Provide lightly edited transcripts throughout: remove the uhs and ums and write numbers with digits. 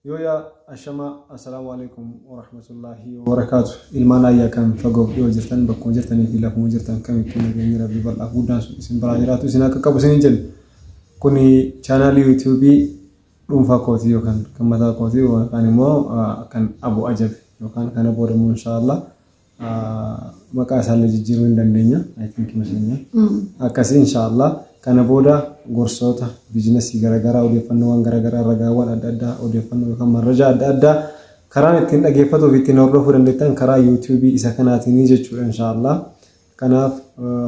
Yooyaa, ashamaa, assalaamu alaikum warahmatullaahi wabarakaatu. Ilmaan ayyaa kan fagoof dhiyoo jirtan, bakkuma jirtanii fi lafuma jirtan kamittuu nageenyi Rabbii bal'aaf guddaan sun isin biraa jiraatu, isin akka qabu isin hin jennu. Kuni chaanaalii yuutuubii dhuunfaa kootii yookaan kan mataa kootii yookaan immoo kan Abu Ajab yookaan kana booda immoo inshaallah maqaa isaallee jijjiiruu hin dandeenya. I think masanya. Akkasii inshaallah kana booda gorsoota biizinasii garaagaraa, odeeffannoowwan garaagaraa, ragaawwan adda addaa, odeeffannoo yookaan marrajaa adda addaa karaan ittiin dhaggeeffatuu fi ittiin hordofuu dandeettan karaa yuutuubii isa kanaatiin jechuudha inshaallah. Kanaaf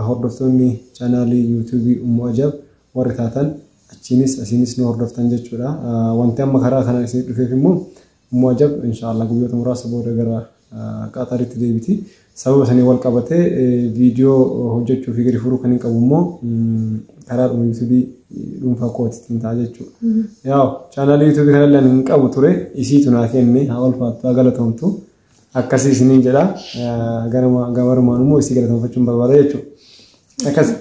hordoftoonni chaanaalii yuutuubii Ummu Ajab warri taatan achiinis asiinis nu hordoftan jechuudha. Wanti amma karaa kanaan isin dhufeef immoo Ummu Ajab inshaallah guyyoota muraasa booda gara Qaxaritti deebiti. Sababa sanii wal qabatee viidiyoo hojjechuu fi gadi furuu kan hin qabu immoo karaadhuma yuutuubii dhuunfaa kootiitiin ta'a jechuudha. Yaa, chaanaalii yuutuubii kanallee ani hin qabu ture, isiitu naa kenne, haa ulfaattu, haa galatoomtu. Akkasii isiniin jedha. Gamarumaan immoo isii galatoomfachuun barbaada jechuudha. Akkas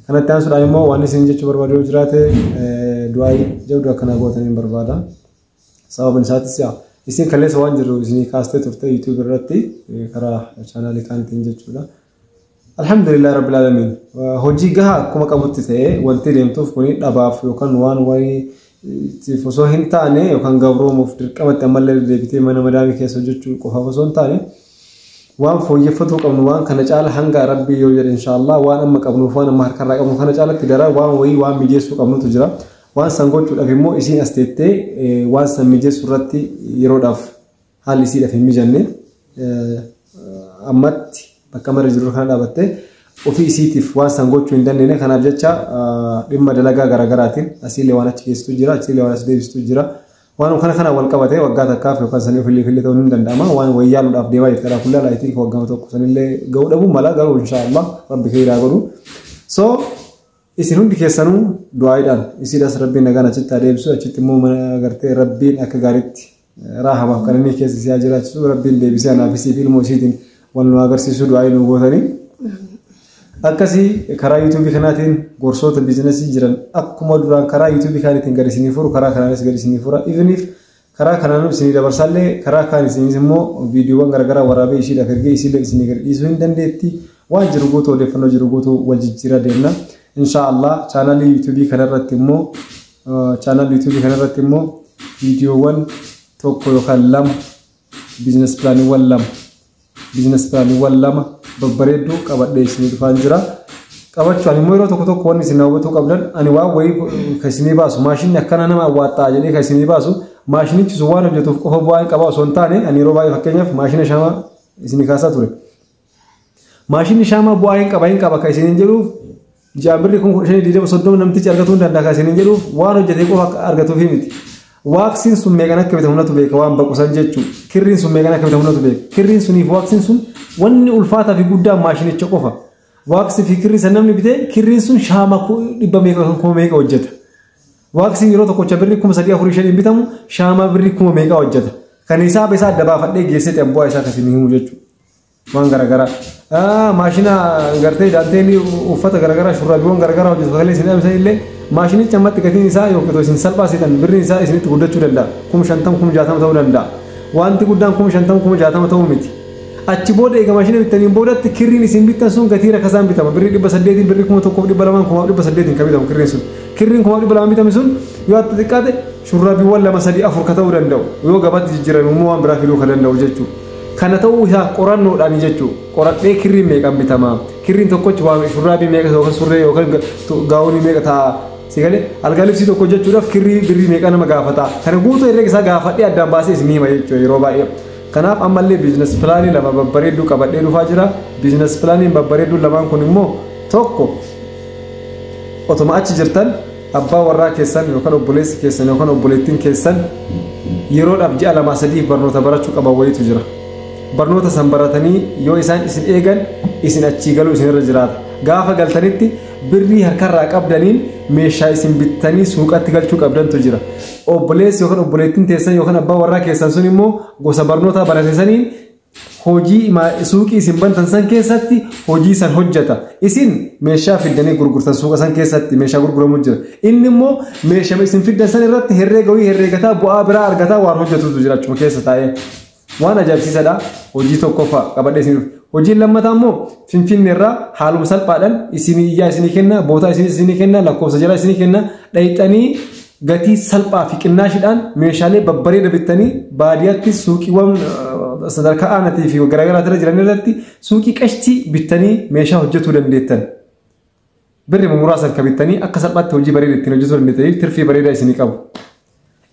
kanatti aansuudhaan immoo waan isin jechuu barbaadu yoo jiraate, du'aayii jabduu akkanaa gootaniin barbaada. Sababni isaatis yaa isin kaleessa waan jiru isinii kaastee turte yuutuubii irratti karaa chaanaalii kaanitiin jechuudha. Alhamdulillah rabbil alamin. Hojii gahaa akkuma qabutti ta'ee wanti deemtuuf kuni dhabaaf yookaan waan wayii osoo hin taane yookaan gabroomuuf dirqamatti ammallee deebitee mana madaamii keessa hojjechuu qofaaf osoo hin taane, waan fooyyeffatuu qabnu, waan kana caala hanga Rabbii yoo jedhe inshaallah waan amma qabnuuf waan amma harkarraa qabnu kana caalatti gara waan wayii waan mijeessuu qabnutu jira. Waan san gochuudhaaf immoo isiin as teettee waan san mijeessuu irratti yeroodhaaf haalli isiidhaaf hin mijanne, ammatti bakka mara jiru kana dhaabattee ofii isiitiif waan san gochuu hin dandeenye. Kanaaf jecha dhimma dalagaa garaagaraatiin asiillee waan achi geessitu jira, achiillee waan as deebistu jira. Waan kana wal qabatee waggaa takkaaf yookaan sanii ofillee ofillee ta'uu ni danda'ama. Waan wayii yaaluudhaaf deemaa jirti. Kanaaf fuullee laayitii waggaa tokko sanillee ga'uu dhabuu mala, garuu inshaallah Rabbi khayraa godhu. So isin hundi keessanuu du'aayiidhaan isiidhaas Rabbiin nagaan achitti adeemsisu, achitti immoo mana gartee Rabbiin akka gaariitti raahamaaf qananii keessa isii haa jiraachisu, Rabbiin deebisee anaaf isii fi ilmoo isiitiin wal nu agarsiisu du'aayii nu gootanii. Akkasii karaa yuutuubii kanaatiin gorsoota biizinasii jiran akkuma duraan karaa yuutuubii kaaniitiin gadi isinii furu, karaa kanaanis gadi isinii fura. Even if karaa kanaan isinii dabarsaallee, karaa kaan isinis immoo viidiyoowwan garaagaraa waraabee ishiidhaaf ergee isiillee isinii gadi dhiisuu hin dandeetti. Waan jiru guutuu, odeeffannoo jiru guutuu wal jijjiira deemna. Inshaallah chaanaalii yuutuubii kanarratti immoo viidiyoowwan tokko yookaan lama, business planiiwwan lama babbareedduu qabadhee isinii dhufaan jira. Qabachuun immoo yeroo tokko tokko wanni isin hawwatuu qabdan, ani waan wayii kan isinii baasu, maashinni akkana nama awwaaxxaa jedhee kan isinii baasu, maashinichi sun waan hojjetuuf qofa bu'aa hin qaba osoo hin taane, ani yeroo baay'ee fakkeenyaaf maashina shaamaa isinii kaasaa ture. Maashinni shaamaa bu'aa hin qaba kan isiniin jedhuuf, ji'aan birrii 15,000, 20, 30 namtichi argatuu hin danda'a kan isiniin jedhuuf, waan hojjetee qofa argatuufi miti. Waaksiin sun meeqan akka bitamu natu beeka, waan baqu san jechuudha. Kirriin sun meeqan akka bitamu natu beeka. Kirriin suniif waaksiin sun wanni ulfaataa fi guddaan maashinicha qofa. Waaksii fi kirrii san namni bitee, kirriin sun shaama dhibba meeqa yookaan kuma meeqa hojjeta. Waaksiin yeroo tokkocha birrii 3,000, 4, 5 bitamu shaama birrii kuma meeqa hojjeta. Kan isaa isaa adda baafadhee geessee bu'aa isaa akkasiin himu jechuudha. Waan garaagaraa. Maashina gartee daanteelii uffata garaagaraa, shurraabiiwwan garaagaraa hojjetu sagalee isin dhabamsan illee, maashinicha ammatti gatiin isaa yookiin isin salphaasitan birriin isaa isinitti guddachuu danda'a. 50,000, 60,000 ta'uu danda'a. Wanti guddaan 50,000, 60,000 ta'uu miti. Achi booda egaa maashina bittaniin boodatti kirriin isin bittan sun gatii rakkasaan bitama. Birrii 800n, birrii 1,200n, 1,800n kan bitamu kirriin sun. Kirriin 200n bitame sun yoo atti xiqqaate shurraabiiwwan lama, sadii, afur ka ta'uu danda'u. Yoo gabaatti jijjiirame immoo waan biraa fiduu ka danda'u jechuudha. Kana ta'uu isaa qorannoodhaan jechuudha. Qoradhee kirriin meeqan bitama? Kirriin tokkochi waan shurraabii meeqa yookaan surree yookaan gaawonii meeqa ta'a? Si galee algaa libsii tokko hojjechuudhaaf kirrii birrii meeqa nama gaafata? Kana guutuu herreega isaa gaafadhee addaan baasee isin hima jechuudha yeroo baay'ee. Kanaaf ammallee business planii lama babbareedduu qabadhee dhufaa jira. Business planiin babbareedduu lamaan kun immoo tokko, otuma achi jirtan abbaa warraa keessan yookaan obboleessi keessan yookaan obboleettiin keessan yeroodhaaf ji'a 2, 3f barnoota barachuu qaban wayitu jira. Barnoota san baratanii yoo isaan isin eegan, isin achii galuu isinirra jiraata. Gaafa galtanitti birrii harkarraa qabdaniin meeshaa isin bittanii suuqatti galchuu qabdantu jira. Obboleessi yookaan obboleettiin teessan yookaan abbaa warraa keessan sun immoo gosa barnootaa barate saniin Hojii suuqii isin bantan san keessatti hojii san hojjeta. Isin meeshaa fiddanii gurgurtan suuqa san keessatti meeshaa gurguramu jira. Inni immoo meeshaa isin fiddan san irratti herreega wayii herreegataa bu'aa biraa argataa waan hojjetutu jira achuma keessa taa'ee. Waan ajaa'ibsiisaadha. Hojii tokkoffaa qabadhee isin dhufe. Hojiin lammataa immoo Finfinnee irraa haaluma salphaadhaan isinii iyyaa isinii kenna, bootaa isinii kenna, lakkoofsa jalaa isinii kenna, dhayxanii gatii salphaa fi qinnaashiidhaan meeshaalee babbareeda bittanii baadiyyaatti suuqiiwwan sadarkaa aanaatii fi garaagaraa irra jiran irratti suuqii qashtii bittanii meeshaa hojjetuu dandeettan. Birri muraasaan kan bittanii akka salphaatti hojii bareeda ittiin hojjetuu dandeettaniif tirfii bareedaa isinii qabu.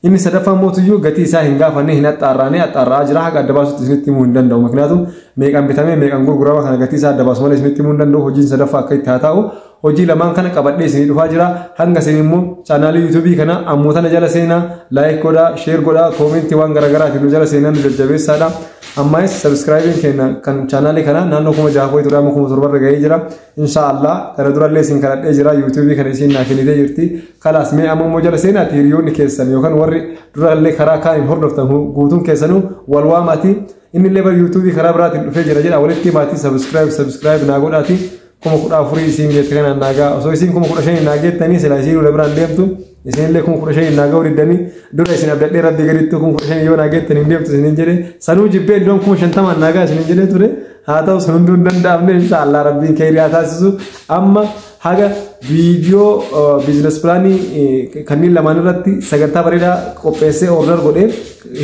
Inni sadaffaan mootuyyuu gatii isaa hin gaafanne hin axxaarraane axxaarraa jira haqa adda baasutti isinitti himuu hin danda'u. Miknyaatu meeqaan bitamee meeqaan gurgurama kana gatii isaa adda baasu malee isinitti himuu hin danda'u. Hojiin sadaffaa akka itti haa ta'u. Hojii lamaan kana qabadhee isinii dhufaa jira. Hanga isin immoo chaanaalii yuutuubii kana ammoo tana jala seenaa like godhaa, share godhaa, koomentii waan garaagaraatiin nu jala seenaa nu jajjabeessaadha. Ammaayis sabiskiraayibiin keenya kan chaanaalii kana naannoo 6000 wayii ture amma 7000 irra gahee jira. Inshaallah kana durallee isin kadhadhee jira yuutuubii kana isin naa kennitee jirti. Kalaas mee amma immoo jala seenaati hiriyoonni keessan yookaan warri durallee karaa kaaniin hordoftan guutuun keessanuu wal waamaati. Inni illee bara yuutuubii karaa biraatiin dhufee jira jedha walitti himaatii sabiskiraayib naa godhaati. 14,000 isin geette kanaan naagaa osoo isin 15,000 naa geettanii silaa isin dura biraan deemtu isinillee 15,000 naa ga'uu diddanii dura isin abdadhee rabbii gaditti 15,000 yoo naa geettan hin deemtu isinin jedhe sanuu jibbee iddoon 50,000 naa ga'a isinin jedhee ture haa ta'u sun hunduu hin danda'amne inshaallah rabbiin keerii haa taasisu. Amma haga viidiyoo biizines pilaanii kanneen lamaan irratti sagantaa bareedaa qopheessee order godhee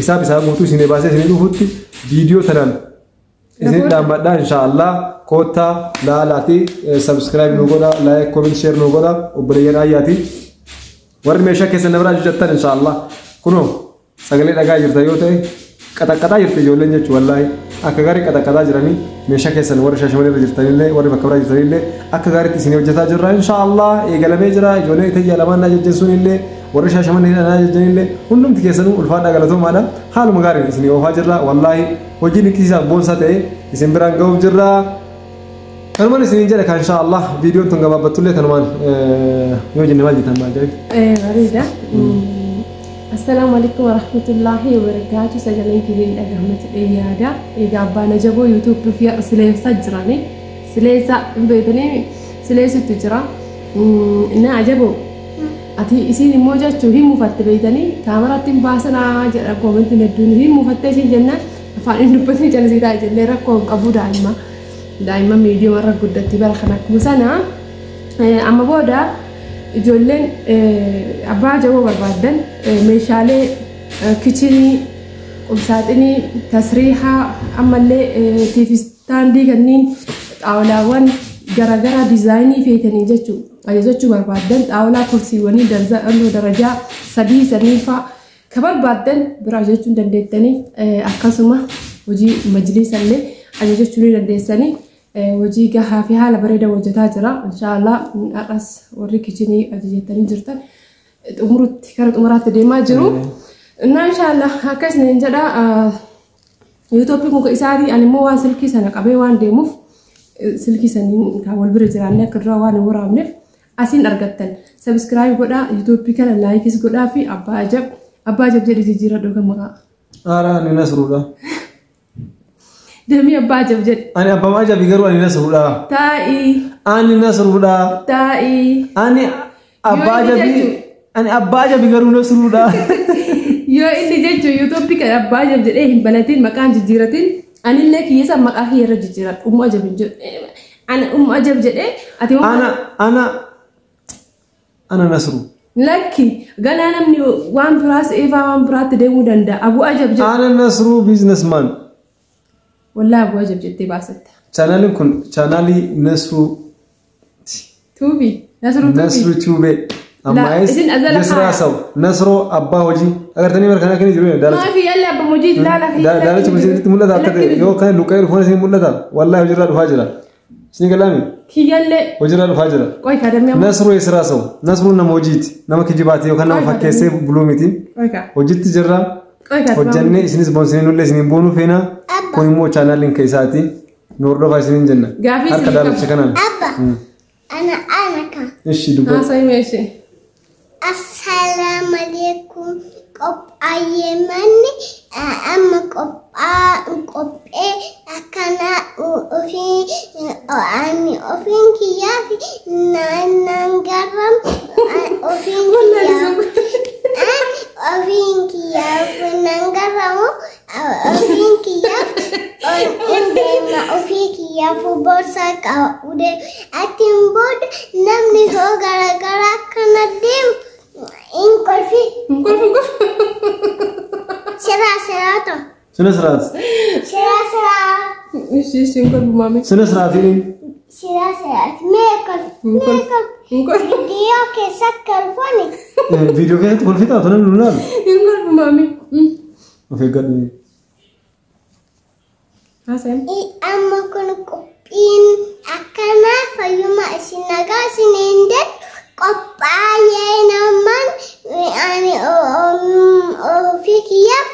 hisaab isaa guutuu isinii baasee isinii dhufutti viidiyoo tanaan isin dhaammadhaa inshaallah. Koottaa laalaati subscribe nu godha, like, comment, share nu godha obboleeyyan ayyaati. Warri meeshaa keessan na biraa ajajattan inshaallah kunoo sagalee dhagaa jirta yoo ta'e qaxaqqaxaa jirti ijoolleen jechuun wallaahi akka gaarii qaxaqqaxaa jiranii meeshaa keessan warri Shaashamannee irra jirtanillee warri bakka biraa jirtanillee akka gaariitti isin hojjetaa jirra inshaallah eegalamee jira. Ijoolleen itayyaa lamaan na ajajjan sunillee warri Shaashamannee na ajajjanillee hundumti keessanuu ulfaadhaa galatoomaadha. Haaluma gaariin isin oofaa jirra wallaahi hojii dinqisiisaaf boonsaa ta'e isin biraan ga'uuf jirra. Kanumaan isiniin jedha kan inshaallah viidiyoon tun gabaabbattullee kanumaan yoo jenne maal jettan maal jedhe? Bareeda. Assalaamu alaikum warahmatullahi wabarakaatu. Sagaleen kiyya dhagahama jedhee yaada. Egaa abbaan ajaboo yuutuubii fi sileessaa jirani. Sileessaa hin beektanii sileessutti jira. Na ajaboo ati isiin immoo jechuun hin mufatte beektanii kaameraatti hin baasanaa jedha koomentiin hedduun hin mufattee isiin jennaan afaan hin dubbatin calisiitaa jennee rakkoo hin qabu daa'imma. Daa'imman miidiyoo irra guddatti bara kana akkuma sana amma booda ijoolleen abbaa ajaboo barbaaddan meeshaalee kichinii, qumsaaxinii, tasriihaa ammallee tiifistaandii kanneen xaawulaawwan garaagaraa diizaayinii feetanii jechuudha. Ajajachuu barbaaddan xaawulaa kursiiwwanii darajaa 3 3 fa'aa ka barbaaddan bira ajajachuu dandeettanii akkasuma hojii majliisallee ajajachuu ni dandeessanii. Hojii gahaa fi haala bareedaa hojjetaa jira. Inshaallah har'as warri kichinii ajajattanii jirtan xumurutti kara xumuraatti deemaa jiru. Innaa inshaallah akkasuma jedha yuutuubiin kun isaatii ani immoo waan silkii sana qabee waan deemuuf silkii saniin kan wal bira jiraannee akka duraa waan hin waraabneef asiin argattan. Sabiskiraayib godhaa yuutuubii kana laayikis godhaa fi abbaa ajab jedhi jijjiiradhu kan maqaa. Aaraa ani Nasruudha. Damii abbaa ajab jedhi. Ani abbaa ajabi garuu ani Nasruudha. Taa'ii. Ani Nasruudha. Taa'ii. Ani abbaa ajabi. Ani abbaa ajabi garuu Nasruudha. Yoo inni jechuun yuutuubii kana abbaa ajab jedhee hin banatin maqaan jijjiiratin anillee kiyyeessa maqaa kiyya irra jijjiiradhu ummu ajab hin jedhu. Ani ummu ajab jedhee ati Ana ana Nasru. Lakki ganaa namni waan biraas eefaa waan biraatti deemuu danda'a. Abu ajab jedhu. Ana Nasru businessman. Wallaahi abu ajab jettee baasatta. Chaanaaliin kun chaanaalii Nasru Tuubi. Nasru Tuubi. Nasru Tuubee. Ammaayis Nasraa Saw Nasroo abbaa hojii agartanii bara kana akka inni jiru daalacha. Maafi yalla abbaa hojii ilaala. Daalachi kun isinitti mul'ata akka ta'e yoo kana luqqa'ee dhufuun isin mul'ata wallaahi hojiirraa dhufaa jira. Isin galaami? Kiyyallee. Hojiirraa dhufaa jira. Qoy kaadamee amma. Nasroo Yesraa Saw Nasruun nama hojiiti nama kijibaati yookaan nama fakkeessee buluu miti. Hojiitti jirra. Hojjannee isinis boonsinee nullee isiniin boonuu feena. Kun immoo chaanaaliin keessaati. Nu hordofaa isiniin jenna. Harka daalacha kanaan. Abba. Ana ana ka. Ishi dubba. Haasa'ii meeshee. Assalamu alaikum. Qophaa'ee manni amma qophee akkana ofii ani ofiin kiyyaaf naan garam ofiin kiyyaaf ofiin kiyyaaf naan garamu ofiin kiyyaaf hin deema ofii kiyyaaf boorsaa qabu deema. Atiin booda namni hoo garagara akkana deemu hin kolfi. Hin kolfu hin kolfu. Siraa siraa ta'u. ስነ ስርዓት Siraa siraa. Ishi ishi hin kolfu maame. ስነ ስርዓት Siraa siraa. Mee kolfi. Hin Mee kolfu. kolfi. Hin kolfu. Viidiyoo keessa kolfoni. Viidiyoo keessatti kolfitaa tolan nu laalu. Hin kolfu maame. Of eeggadhu. Haasa'e. Amma kun qophiin akkanaa fayyuma isin nagaa isin hin jedhu qophaa'ee namaan ani ofii kiyyaaf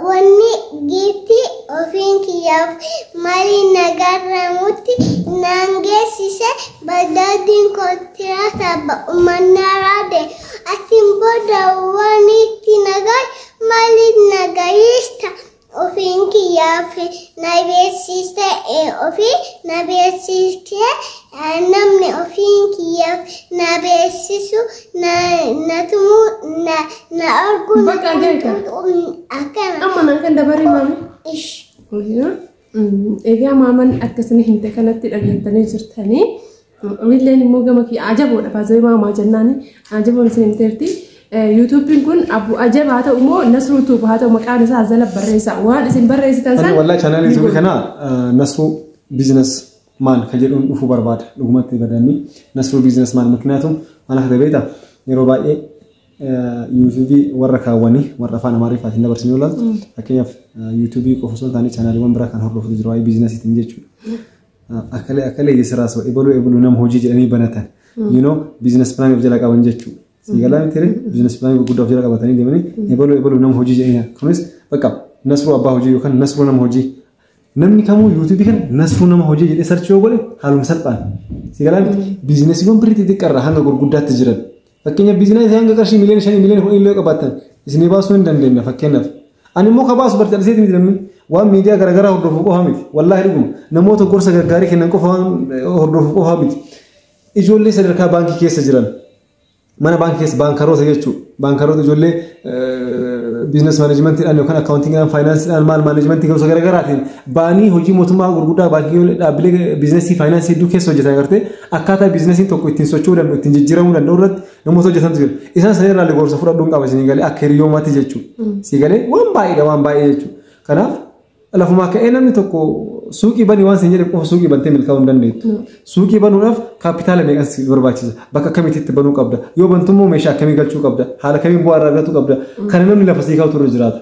wanni giiftii ofiin kiyyaaf maali nagarramutti naan geessise baddaadiin kontiraata ba'umannaraa de atiin booda wanni itti nagaa maali nagayista ofiin kiyyaaf na beeksiste ofii na beeksiste namni ofiin kiyyaaf na beeksisu na tumuu na argu Bakka ajaa'ibaa. Akkana. Amma naan kan dabaree maame. Ish. Egaa maaman akkasuma himte kanatti dhageettanii jirtanii. Illeen immoo gama kiyya ajaboodha baasee maamaa jennaan ajaboon isin himteerti. Yuutuubiin kun abbu ajab haa ta'u immoo Nasruu Tuub haa ta'u maqaan isaa jala barreessa. Waan isin barreessitan san. Wallahi chaanaalii yuutuubii kanaa Nasruu Business Man kan jedhuun dhufuu barbaada. Dhugumatti badanii Nasruu Business Man ምክንያቱም maal akka ta'e beektaa yeroo baay'ee yuutuubii warra kaawwanii warra afaan Amaariffaatiin dabarsanii yoo ilaaltu fakkeenyaaf yuutuubii qofa osoo hin taane chaanaaliiwwan biraa kan hordofutu jiru waa'ee biizinasiitiin jechuudha. Akkalee akkalee የስራ ሰው ebaluu ebaluu nama hojii jedhanii banatan business plan of jala qaban jechuudha. Siigalaa miti business plan gurguddaa of jala qabatanii deemanii ebaluu ebaluu nama hojii jedhanii kunis bakka Nasruu abbaa hojii yookaan Nasruu nama hojii. Namni kamuu yuutuubii kana Nasruu nama hojii jedhee search yoo godhe haaluma salphaan. Siigalaa miti biizinesiiwwan birrii xixiqqaarraa hanga gurguddaatti jiran. Fakkeenyaaf biizinesii hanga qarshii miliyoona 5 miliyoona 10 illee qabaatan isinii baasuu hin dandeenya fakkeenyaaf. Ani immoo ka baasu barcaalseeti miti namni waan miidiyaa garaagaraa hordofuu qofa miti. Wallaahi dhuguma namoota gorsa gaggaarii kennan qofa waan hordofuu qofa miti. Ijoollee sadarkaa baankii keessa jiran mana baankii keessa baankaroota jechuudha. Baankaroota ijoollee business managementiidhaan yookaan accountingiidhaan faayinaansiidhaan maal managementii gosa garaagaraatiin baanii hojii mootummaa gurguddaa baankii dhaabbilee biizinesii faayinaansii hedduu keessa hojjetan agartee akkaataa biizinesiin tokko ittiin socho'uu danda'u ittiin jijjiiramuu danda'u irratti namoota hojjetantu jiru. Isaan san irraa gorsa fudhadhuun qaba isinii galee akka hiriyoomaatti jechuudha. Sii galee waan baay'eedha waan baay'ee jechuudha. Kanaaf lafumaa ka'ee namni tokko suuqii banii waan siin jedhe qofa suuqii bantee milkaa'uu hin dandeettu. Suuqii banuudhaaf kaapitaala meeqan si barbaachisa? Bakka akkamiitti banuu qabda? Yoo bantummoo meeshaa akkamii galchuu qabda? Haala kamiin bu'aa irraa argachuu qabda? Kana namni lafa sii kaa'utu irra jiraata.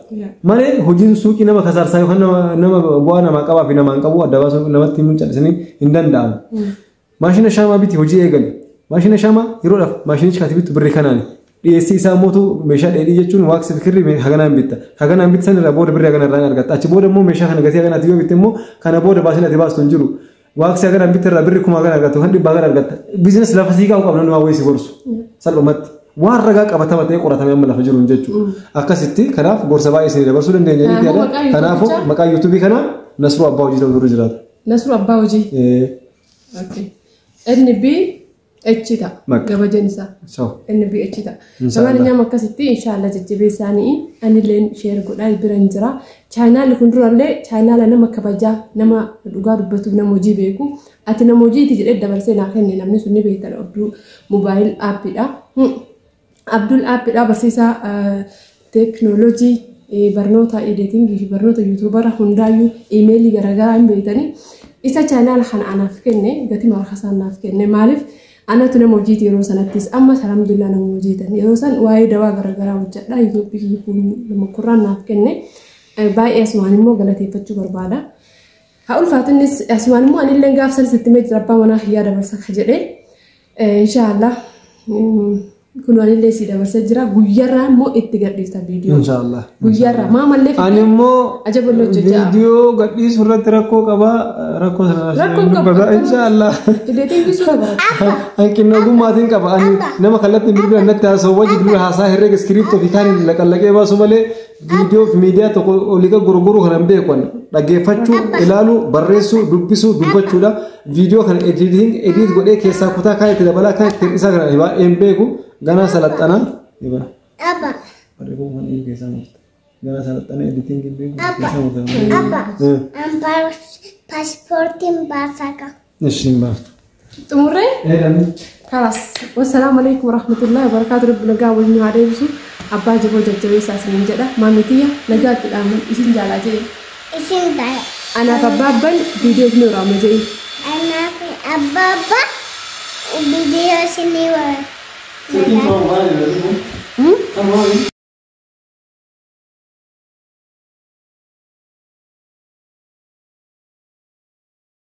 Malee hojiin suuqii nama kasaarsaa yookaan nama bu'aa namaa qabaa fi namaa hin qabu adda baasuu namatti himuun callisanii hin danda'amu. Maashina shaamaa biti hojii eegali. Maashina shaamaa yeroodhaaf maashinichi kati bittu birrii kanaani. Dhiyeessii isaa mootu meeshaa dheedhii jechuun waaqsi fikirri haganaan bitta. Haganaan bitta san irraa booda birrii hagana irraa argatta. Achi booda immoo meeshaa kana gatii haganaatti yoo bitte immoo kana booda baasiin ati baastu hin jiru. Waaqsi haganaan bitta irraa birrii 1000 hagana argatta yookaan 100 hagana argatta. Biizines lafa sii kaa'u qabna nama wayii si gorsu. Salphumatti. Waan ragaa qabatama ta'ee qoratamee amma lafa jiru jechuudha. Akkasitti kanaaf gorsa baay'ee isinii dabarsuu dandeenya jedhee yaada. Kanaafuu maqaa yuutuubii kanaa Nasruu Abbaa Hojii ta'utu irra jiraata. Nasruu Abbaa Hojii. NB H ta'a. Gabajeen isaa. NB H ta'a. Lamaanኛም akkasitti inshaalla jajjabeessaanii anilleen share godhaa bira hin jira. Chaayinaalli kun durallee chaayinaala nama kabajaa nama dhugaa dubbatuuf nama hojii beeku. Ati nama hojiiti jedhee dabarsee naa kenne namni sun ni beektan Abdul Mobaayil aappiidha. Abdul aappiidha barsiisaa teekinooloojii barnoota editingii fi barnoota yuutuubara hundaayyuu iimeelii garaagaraa hin beektanii. Isa chaayinaala kana anaaf kenne gatii markasaan naaf kenne maaliif anatu nama hojiiti yeroo sanattis amma alhamdulillah nama hojiitan yeroo san waa'ee dawaa garaagaraa hojjedha yuutuubii kiyya kun lama kurraan naaf kenne baay'ee asumaan immoo galateeffachuu barbaada. Haa ulfaatinnis asumaan immoo anillee gaaf sanis itti mee jira abbaa manaa kiyyaa dabarsa ka jedhee inshaallah. Kun walillee si dabarsee jira. Guyyaarraa immoo itti gadhiista viidiyoo. Inshaallah. Guyyaarraa maamallee Ani immoo ajaba hojjechaa. Viidiyoo gadhiisuu irratti rakkoo qaba. Rakkoo sana Rakkoo qaba. dubbata. Inshaallah. Ileetiin gisuu dabala. Hanqinni ogummaatiin qaba. Ani nama kallattiin bilbila natti haasa'u wajji dura haasaa herreega iskiriiptoo fi kaan laqallaqee baasu malee viidiyoo fi miidiyaa tokko olii gurguruu kana hin beeku. Dhaggeeffachuu, ilaaluu, barreessuu, dubbisuu, dubbachuudha. Viidiyoo kana editing edit godhee keessaa kutaa kaan itti dabalaa kaan itti hir'isaa kana baay'ee hin beeku. Ganaa salaxanaa. Abba. Ganaa salaxanaa editing hin beeku. Abba. An paaspoortiin baasaa qaba. Ishi hin baaftu. Xumurree? Kalas. Wassalaamu alaikum warahmatullahi wabarakaatu. Rabbi nagaa waliin haa deebisu. Abbaa jaboo jajjabeessaa isiniin jedha. Maamii nagaatti dhaaman isin jaalaa jedhe. Isin jaalaa. Anaaf abbaa abbaan viidiyoo isin waraabna jedhe. Anaaf abbaa abbaa viidiyoo isin waraabna.